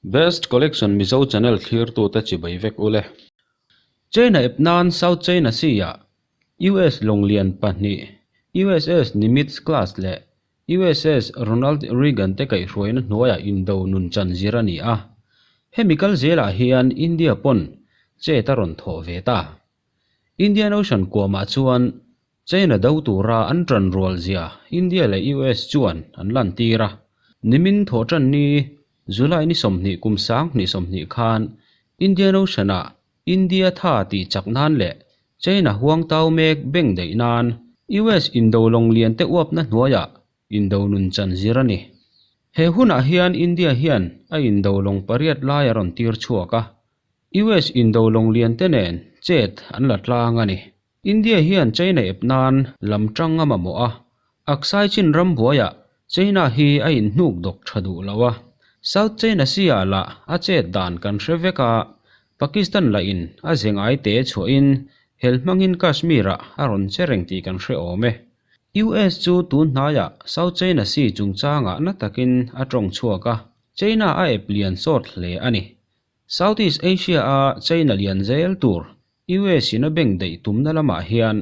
Best Collection Mizo channel thlirtute chibai vek ule. China ep nan South China Sea-ah US lawnglian pahnih USS Nimitz class leh USS Ronald Reagan te kaihhruaina hnuaiah indo nun chan zir a ni a. Hemi kal zelah hian India pawn chet a rawn thawh ve ta. Indian Ocean kuamah chuan China do tura an ṭan rual zia India leh US chuan an lantir a. Nimin thawhṭanni July ni 20 kum 2020 khan Indian Ocean-ah India tha tih chak nan leh China huangtau mek beng daih nan US indo lawng lian te uapna hnuaiah indo nun chan zir a ni. He hunah hian India hian a indo lawng pariat lai a rawn tir chhuak a, US indo lawng lian te nen chet an la tlang a ni. India hian China ep nan lam tang a mamawh a, Aksai Chin ram buaiah China hi a inhnuk dawk tha duh lo a, South China Sea-ah lah a chet dan kan hre vek a, Pakistan lahin a ze ngai te chhuahin hel hmangin Kashmir-ah a rawn che reng tih kan hre awm e. US chu tun hnaiah South China Sea chungchangah na takin a tawng chhuak a, China a ep lian sawt hle a ni. Southeast Asia-a China lian zel tur US in a beng daih tumna lamah hian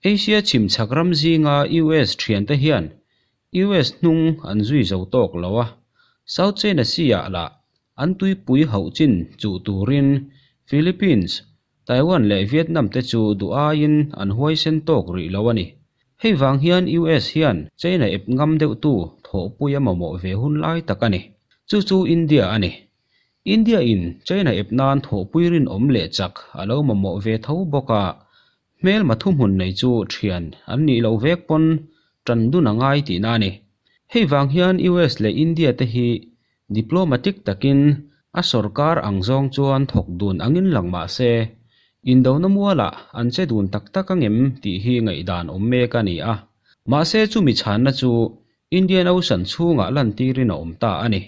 Asia chhimchhak ram zinga US thiante hian US hnung an zui zo tawk lo a, South China Sea-ah lah an tuipui hauh chin chuh turin Philippines, Taiwan leh Vietnam te chu duh aiin an huaisen tawk rih lo a ni. Hei vang hian US hian China ep ngam deuhtu thawhpui a mamawh ve hun lai tak a ni. Chu chu India a ni. India in China ep nan thawhpui rinawm leh chak a lo mamawh ve tho bawk a, hmelma thuhmun nei chu thian an nih loh vek pawn tan dun a ngai tihna a ni. Hei vang hian US leh India te hi diplomatic takin a sawrkar ang zawng chuan thawk dun angin lang mah se, indona mualah an che dun tak tak angem tih hi ngaihdan awm mek a ni a. Mahse chumi chhanna chu Indian Ocean chhungah lantirin a awm ta a ni.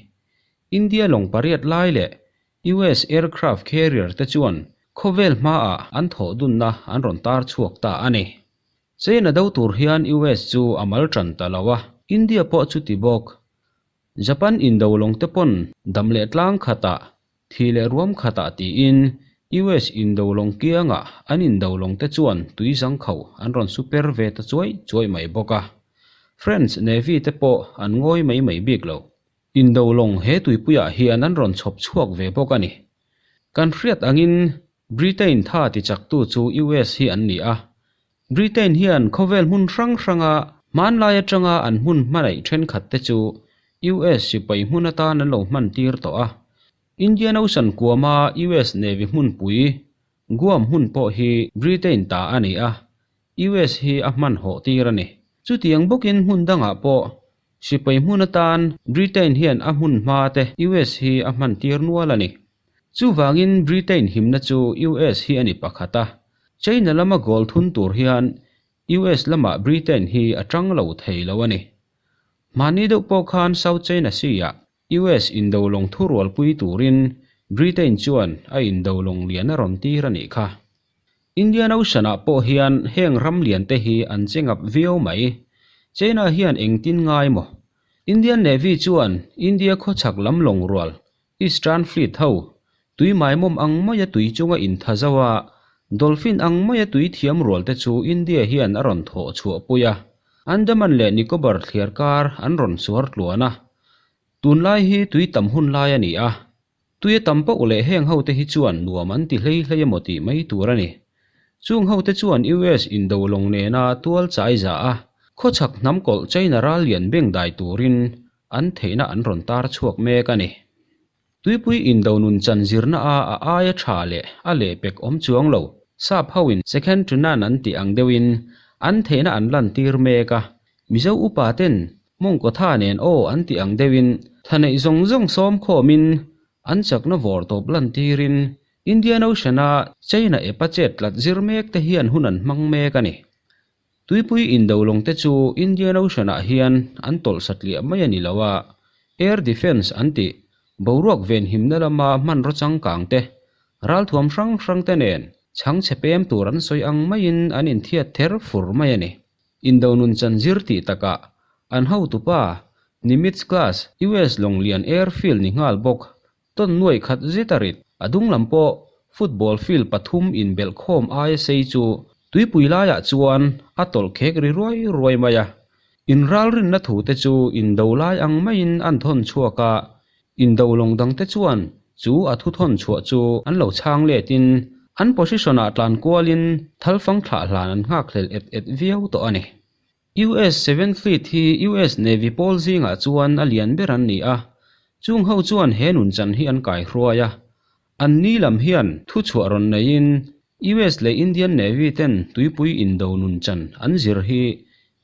India lawng pariat lai leh US aircraft carrier te chuan khawvel hmaah an thawh dunna an rawn tar chhuak ta a ni. China do tur hian US chu a mal tan ta lo a, India pawh chuti bawk. Japan indo lawng te pawn dam leh tlang khatah, thi leh ruam khatah tiin US indo lawng kiangah an indo lawng te chuan tui zangkhauh an rawn su per ve ta chuai chuai mai bawk a. French Navy te pawh an ngawi mai mai bik lo. Indo lawng he tuipuiah hian an rawn chhawp chhuak ve bawk a ni. Kan hriat angin Britain tha tichaktu chu US hi an ni a. Britain hian khawvel hmun hrang hranga hmanlai atanga an hmun hmanaih thenkhat te chu US sipai hmun atan an lo hman tir tawh a. Indian Ocean kuama US Navy hmunpui Guam hmun pawh hi Britain ta a ni a, US hi a hman hawh tir a ni. Chutiang bawkin hmun dangah pawh sipai hmun atan Britain hian a hmun hma te US hi a hman tir nual a ni. Chuvangin Britain himna chu US hi a ni pakhat a, China lama goal thun tur hian US lamah Britain hi a tang lo thei lo a ni. Hmanni deuh pawh khan South China Sea-ah US indo lawng thurualpui turin Britain chuan a indo lawng lian a rawn tir a nih kha. Indian Ocean-ah pawh hian heng ram lian te hi an che ngap viau mai. China hian engtin ngai maw? Indian Navy chuan India khawchhak lam lawng rual, Eastern Fleet ho, tui maimawm ang maia tui chunga intha zo a, dolphin ang maia tui thiam rual te chu India hian a rawn thawh chhuahpui a. Andaman leh Nicobar thliar kar an rawn suar tluan a. Tunlai hi tui tam hun lai a ni a, tui a tam poh leh heng hote hi chuan nuam an ti hlei hlei emaw tih mai tur a ni. Chung hote chuan US indo lawng nena tual chai za a, khawchhak hnam kawlh China ral lian beng dai turin an theihna an rawn tar chhuak mek a ni. Tuipui indo nun chan zirna a a aia tha leh a lehpek awm chuang lo, sap hoin second to none an tih ang deuhin an theihna an lantir mek a, Mizo upa ten mawngkaw tha nen aw an tih ang deuhin tha neih zawng zawng sawm khawmin an chakna vawr tawp lantirin Indian Ocean-a China epa chet tlat zir mek te hian hun an hmang mek a ni. Tuipui indo lawng te chu Indian Ocean-ah hian an tawlh satliah mai a ni lo a, Air Defence an tih, boruak venhimna lama hmanraw changkang te, ralthuam hrang hrang te nen chhangchhe pem tur an sawi ang maiin an inthiat ther fur mai a ni. Indo nun chan zir tih takah an hotupa Nimitz class US lawng lian airfield ni nghal bawk. Tawn nuai khat zet a rit. A dung lam pawh football field pathum inbelh khawm aia sei chu tuipui laiah chuan a tawlh khek ri ruai ruai mai a. Inralrinna thute chu indo lai ang maiin an thawn chhuak a, indo lawng dangte chuan chu a thu thawn chhuah chu an lo chhang letin an position-ah tlan kualin thalfang thlah hlan an nghakhlel et et viau tawh a ni. US Seventh Fleet hi US Navy pawl zingah chuan a lian ber an ni a, chung ho chuan he nunchan hi an kaihruai a. An ni lam hian thuchhuah rawn neiin US leh Indian Navy ten tuipui indo nunchan an zir hi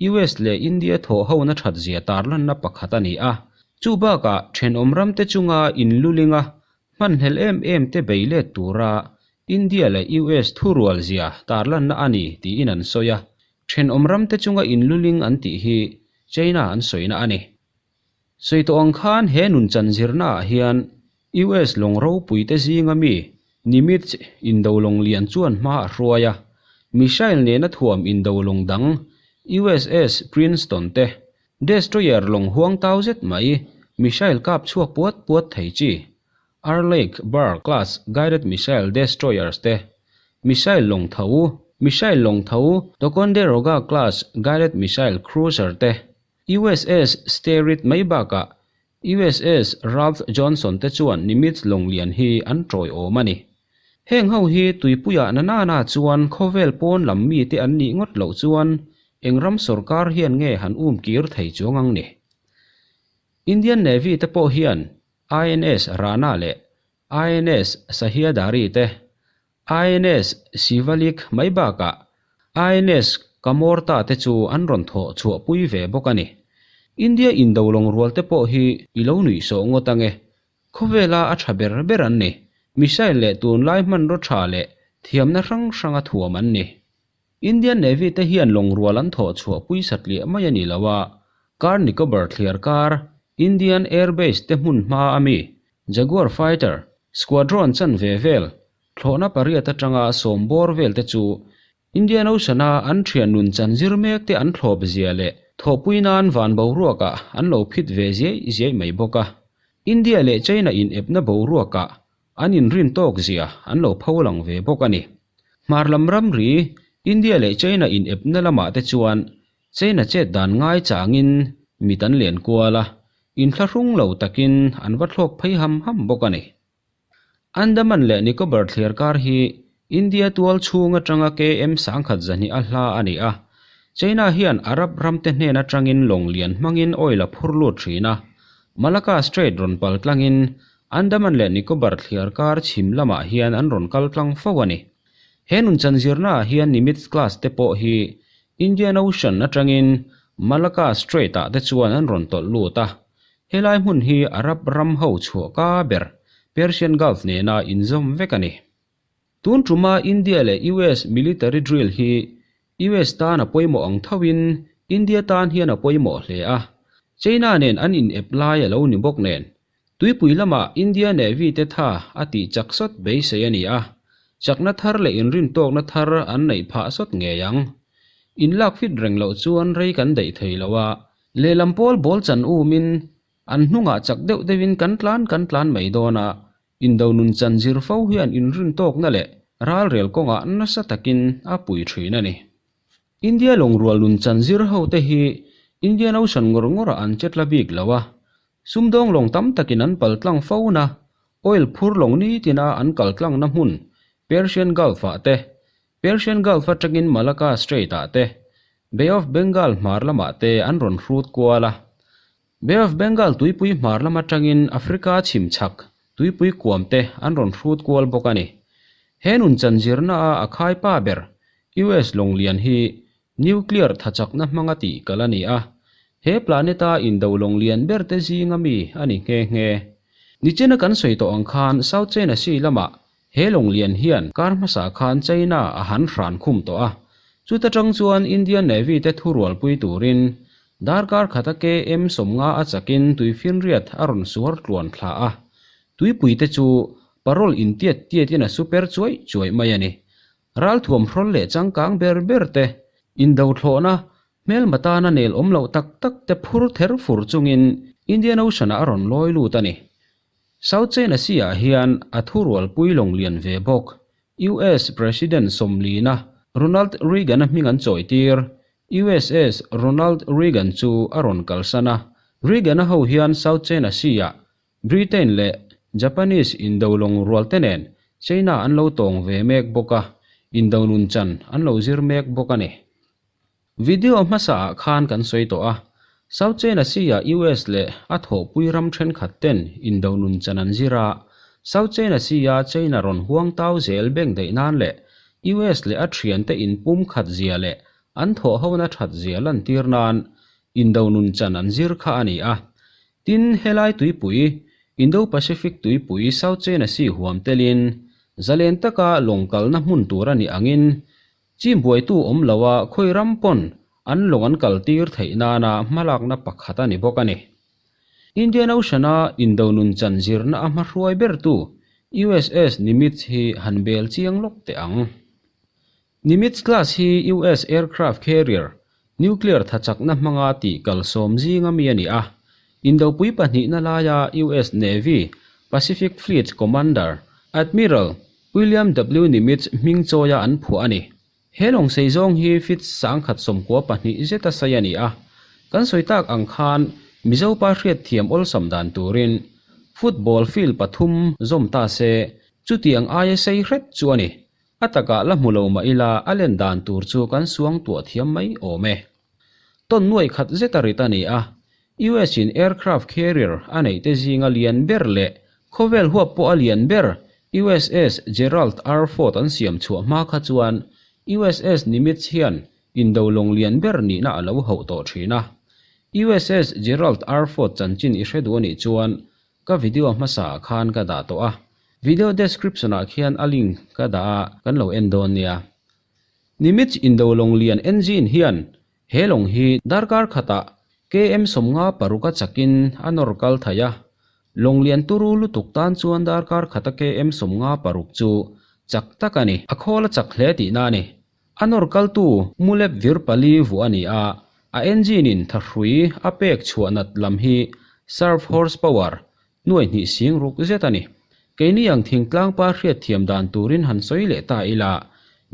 US leh India thawh hona that zia tarlanna pakhat a ni a. Chu bakah thenawm ramte chunga inlulinga hmanhlel em em te bei let tura India leh US thurual zia tarlanna a ni tiin an sawi a. Thenawm ramte chunga inluling an tih hi China an sawina a ni. Sawi tawh ang khan he nunchan zirnaah hian US lawng ropuite zinga mi Nimitz indo lawng lian chuan hma a hruai a, missile nena thuam indo lawng dang USS Princeton te, destroyer lawng huang tau zet mai missile kap chhuak puat puat thei chi Arleigh Burke class guided missile destroyers te, missile lawng tho, missile lawng tho Ticonderoga class guided missile cruiser te, USS Sterett mai bakah USS Ralph Johnson te chuan Nimitz lawng lian hi an tawiawm a ni. Heng ho hi tuipuiah na nana chuan khawvel pawn lam mite an nih ngawt loh chuan eng ram sorkar hian nge han um kir thei chuang ang ni? Indian Navy te pawh hian INS Rana leh INS Sahyadari te, INS Shivalik mai bakah INS Kamorta te chu an rawn thawh chhuahpui ve bawk a ni. India indo lawng rual te pawh hi i lo nuih sawh ngawt ange. Khawvela a tha ber ber an ni. Missile leh tunlai hmanraw tha leh thiamna hrang hranga thuam an ni. Indian Navy te hian lawng rual an thawh chhuah pui satliah mai a ni lo a, Car Nicobar thliar kar Indian Air Base te hmun hma a mi Jaguar Fighter Squadron chanve vel thlawhna pariat atanga sawm bawr vel te chu Indian Ocean a an thian nun chan zir mek te an thlawp zia leh thawhpui nan van boruakah an lo phit ve ziai ziai mai bawk a. India leh China in epna boruakah An inrin tawk zia an lo pho lang ve bawk a ni. Hmar lam ramri, India leh China inepna lamah te chuan China chet dan ngai changin mit an len kual a, inthlahrung lo takin an va thlawk phei ham ham bawk a ni. Andaman leh Nicobar thliar kar hi India tual chhung atanga KM sangkhat zahnih a hla a ni a, China hian Arab ramte hnen atangin lawng lian hmangin oil a phur lut thin a, Malacca Strait rawn pal tlangin Andaman leh Nicobar thliar kar chhim lamah hian an rawn kal tlang fo a ni. He nunchan zirnaah hian Nimitz class te pawh hi Indian Ocean atangin Malacca Strait ah te chuan an rawn tawlh lut a. Helai hmun hi Arab ram ho chhuah ka ber Persian Gulf nena inzawm vek a ni. Tun tuma India leh US military drill hi US tan a pawimawh ang thoin India tan hian a pawimawh hle a, China nen an in ep lai a lo ni bawk nen. Tuipui lamah India Navy te tha a tih chak sawt beisei a ni a, chakna thar leh inrintawkna thar an neih phah sawt ngei ang. Inlak fit reng loh chuan rei kan daih thei lo a, lehlam pawl ball chan umin an hnungah chak deuh deuhin kan tlan kan tlan mai dawn a, Indo nun chan zir fo hian inrintawkna leh ralrel kawngah nasa takin a pui thin a ni. India lawngrual nun chan zir hote hi Indian Ocean ngawr ngawrah an che tla bik lo a, sumdawng lawng tam takin an pal tlang fo na, oil phur lawng nitina an kal tlangna hmun Persian Gulf-ah te, Persian Gulf atangin Malacca Strait-ah te, Bay of Bengal hmar lamah te an rawn hrut kual a. Bay of Bengal tuipui hmar lam atangin Africa chhim chhak tuipui kuam te an rawn hrut kual bawk a ni. He nunchan zirna a a khai pa ber US lawng lian hi nuclear thachakna hmanga tih kal a ni a, he planet a indo lawng lian ber te zinga mi a ni nghe nghe. Nichina kan sawi tawh ang khan South China Sea lamah He lawng lian hian kar hmasa khan China a han hran khum tawh a, chuta tang chuan Indian Navy te thurualpui turin darkar khata KM 50 a chakin tuifinriat a rawn suar tluan thla a, tuipui te chu parol intiat tiatin a super chuaih chuaih mai a ni. Ralthuam hrawl leh changkang ber ber te indo thlawhna hmelma tana nel awm loh tak tak te phur ther fur chungin Indian Ocean ah a rawn lawi lut a ni. South China Sea-ah hian a thurualpui lawng lian ve bawk. US President sawmlina Ronald Reagan-a hming an chawitir. USS Ronald Reagan chu a rawn kalsan a. Reagan-a ho hian South China Sea-ah Britain leh Japanese indo lawng rualte nen China an lo tawng ve mek bawk a, indo nun chan an lo zir mek bawk a ni. Video hmasa ah khan kan sawi tawh a, South China Sea-ah US leh a thawhpui ram thenkhat ten indo nun chan an zir a, South China Sea-a China rawn huang tau zel beng daih nan leh US leh a thiante inpum khat zia leh an thawhhona that zia lantir nan indo nun chan an zir kha a ni a. Tin, helai tuipui, Indo-Pacific tuipui South China Sea huam telin zalen taka lawng kalna hmun tur a nih angin Chim buaitu awm lo a khawi ram pawn an lawng an kal tir theih nana hmalakna pakhat a ni bawk a ni. Indian Ocean-a indo nun chan zirna a hmahruai bertu USS Nimitz hi han bel chiang lawk teh ang. Nimitz class hi US aircraft carrier nuclear thachakna hmanga tih kal sawm zinga mi a ni a. Indopui pahnihna laia US Navy Pacific Fleet Commander Admiral William W. Nimitz hming chawia an phuah a ni. He lawng sei zawng hi feet 1012 zeta sai a ni a. Kan sawi tak ang khan Mizo pa hriatthiam awlsam dan turin football field pathum zawm ta se chutiang aia sei hret chu a ni. A takah la hmu lo mah ila a len dan tur chu kan suang tuah thiam mai awm e. Tawn nuai khat zeta rit a ni a, US in aircraft carrier a neih te zinga lian ber leh khawvel huap pawh a lian ber USS Gerald R. Ford an siam chhuah hma kha chuan USS Nimitz hian indo lawng lian ber nihna a lo hauh tawh thin a. USS Gerald R. Ford chanchin i hre duh a nih chuan ka video hmasa ah khan ka dah tawh a, video description ah khian a link ka dah a kan lo en dawn nia. Nimitz indo lawng lian engine hian He lawng hi darkar khatah KM 56 a chakin a nawr kal thei a, lawng lian turu lutuk tan chuan darkar khata KM 56 chu chak tak a ni. A khawl a chak hle tihna a ni. A nawr kaltu mulep vir pali vuah a ni a, a engine in thahrui a pek chhuah nat lam hi serve horsepower nuai hnih sing ruk zet a ni. Keini ang thingtlang pa hriatthiam dan turin han sawi leh ta ila,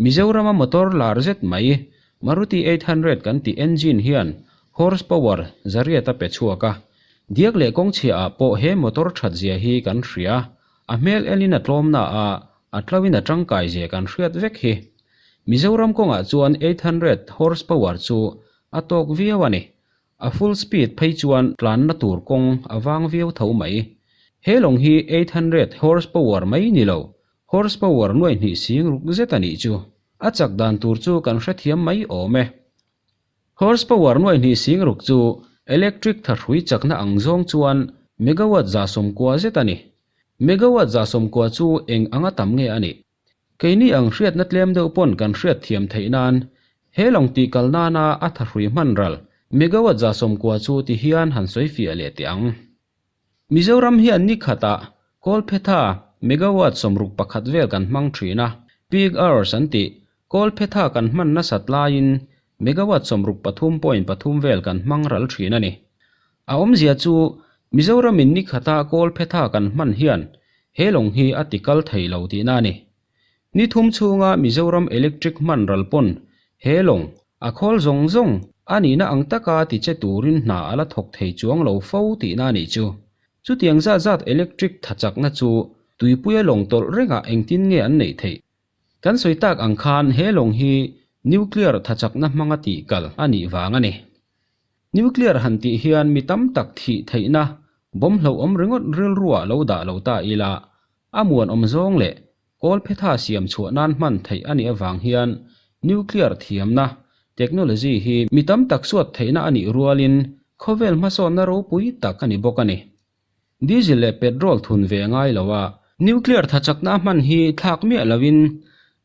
Mizorama motor lar zet mai, Maruti 800 kan tih engine hian horse power zariat a pe chhuak a. Diak leh kawngchhia ah pawh he motor that zia hi kan hria, a hmel elin a tlawmna a, a tloin a tangkai zia kan hriat vek hi. Mizoram kawngah chuan 800 horse power chu a tawk viau a ni. A full speed phei chuan tlanna tur kawng a vang viau tho mai. He lawng hi 800 horse power mai ni lo, horse power nuai hnih sing ruk zet a nih chu. A chak dan tur chu kan hrethiam mai awm e. Horse power nuai hnih sing ruk chu electric thahrui chakna ang zawng chuan megawatt 190 zet a ni. Megawatt 190 chu eng anga tam nge a nih? Keini ang hriatna tlem deuh pawn kan hriat thiam theih nan, he lawng tih kal nana a thahrui hman ral megawatt 90 chu ti hian han sawi fiah leh teh ang. Mizoram hian ni khatah Kawlphetha megawatt 61 vel kan hmang thin a, peak hours an tih Kawlphetha kan hman nasat laiin megawatt 63.3 vel kan hmang ral thin a ni. A awmzia chu Mizoramin ni khata Kawlphetha kan hman hian he lawng hi a ti kal thei lo tihna a ni. Ni thum chhunga Mizoram electric hman ral pawn he lawng a khawl zawng zawng a nihna ang taka ti che turin hna a la thawk thei chuang lo fo tihna a nih chu. Chutiang zat zat electric thachakna chu tuipuia lawng tawlh rengah engtin nge an neih theih? Kan sawi tak ang khan he lawng hi nuclear thachakna hmanga tih kal a nih vang a ni. Nuclear han tih hian mi tam tak thih theihna bomb hlauhawm ringawt rilruah lo dah lo ta ila, a muanawm zawng leh kawlphetha siam chhuah nan hman theih a nih avang hian nuclear thiamna, technology, hi mi tam tak suat theihna a nih rualin khawvel hmasawnna ropui tak a ni bawk a ni. Diesel leh petrol thun ve ngai lo a. Nuclear thachakna a hman hi thlak miah loin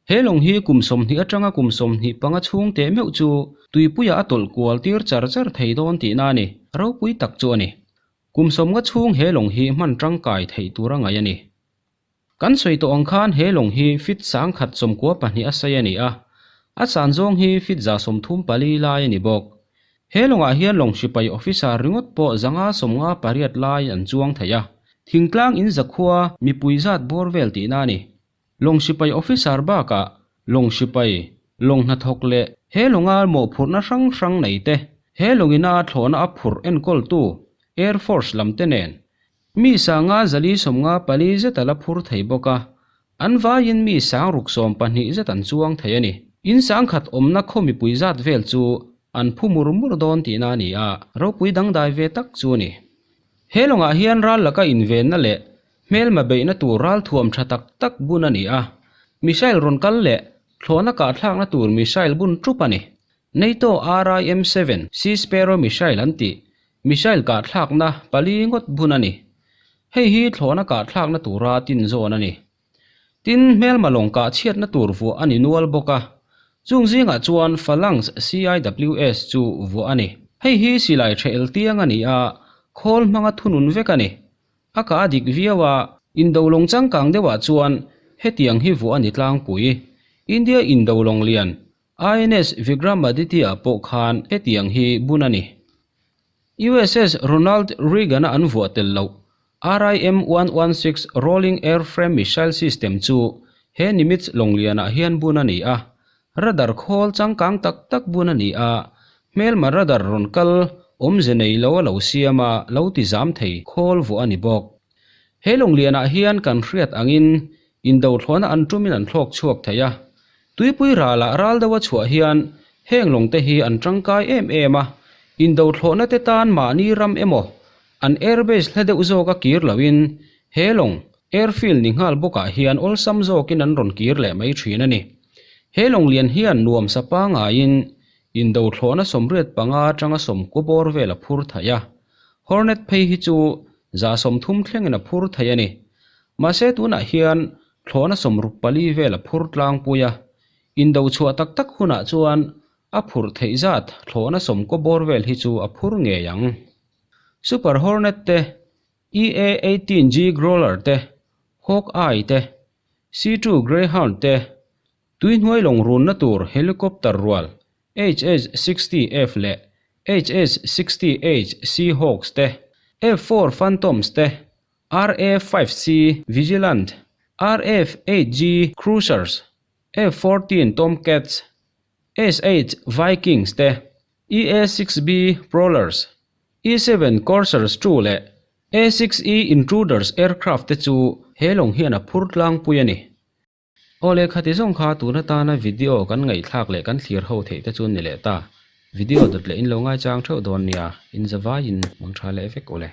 he lawng hi kum 20 atanga kum 25 chhung teh meuh chu tuipuiah a tawlh kual tir char char thei dawn tihna a ni. Ropui tak chu a ni. Kum 50 chhung he lawng hi hman tangkai theih tur a ngaih a ni. Kan sawi tawh ang khan he lawng hi feet 192 a sei a ni a, a san zawng hi feet 134 lai a ni bawk. He lawngah hian lawng sipai officer ringawt pawh 558 lai an chuang thei a. Thingtlang in zakhua mipui zat bawr vel tihna a ni. Lawng sipai officer bakah lawng sipai, lawng hnathawk leh he lawnga mawhphurhna hrang hrang nei te, he lawngina thlawhna a phurh enkawltu Air Force lam te nen mi sanga zali 54 zet a la phur thei bawk a, an vaiin mi sangruk 12 zet an chuang thei a ni. In sangkhat awmna khaw mipui zat vel chu an phu mur mur dawn tihna a ni a, ropui dangdai ve tak chu a ni. He lawngah hian ral laka invenna leh Hmelma beihna tur ralthuam tha tak tak bun a ni a, missile rawn kal leh thlawhna kahthlakna tur missile bun tup a ni. NATO RIM-7 Sea Sparrow missile an tih missile kahthlakna pali ngawt bun a ni. Hei hi thlawhna kahthlakna tura tin zawn a ni. Tin, hmelma lawng kah chhiatna tur vuah a ni nual bawk a, chung zingah chuan Phalanx CIWS chu vuah a ni. Hei hi silai tha eltiang a ni a, khawl hmanga thunun vek a ni. A kah a dik viau a, Indo lawng changkang deuhah chuan hetiang hi vuah a ni tlangpui. India Indo lawng lian INS Vikramaditya pawh khan hetiang hi bun a ni. USS Ronald Reagan-a an vuah tel loh RIM-116 Rolling Airframe Missile System chu he Nimitz lawng lianah hian bun a ni a, Radar khawl changkang tak tak bun a ni a, hmelma radar rawn kal awmze nei lo a lo siam a, lo ti zam thei khawl vuah a ni bawk. He lawnglianah hian kan hriat angin indo thlawhna an tumin an thlawk chhuak thei a, tuipui ralah ral deuha chhuah hian heng lawngte hi an tangkai em em a, indo thlawhna te tan mahni ram emaw an airbase hla deuh zawka kir loin he lawng airfield ni nghal bawkah hian awlsam zawkin an rawn kir leh mai thin a ni. He lawng lian hian nuamsa pangaiin indo thlawhna 85 atanga 90 bawr vel a phur thei a, Hornet phei hi chu 130 thlengin a phur thei a ni. Mahse tunah hian thlawhna 64 vel a phur tlangpui a, indo chhuah tak tak hunah chuan a phurh theih zat thlawhna 90 bawr vel hi chu a phur ngei ang. Super Hornet te, EA-18G Growler te, Hawkeye te, C-2 Greyhound te, tuihnuai lawng runna tur helicopter rual HH-60F leh HH-60H Seahawks te, F-4 Phantoms te, RA-5C Vigilant, RF-8G Cruisers, F-14 Tomcats, S-8 Vikings te, EA-6B Prowlers, E-7 Corsairs 2 leh A-6E Intruders aircraft te chu he lawng hian a phur tlangpui a ni. Aw leh khati zawng kha tun atana video kan ngaihthlak leh kan thlir ho theih te chu ni leh ta. Video dawt leh in lo ngaichang theuh dawn nia, in zavaiin mang tha leh vek u le.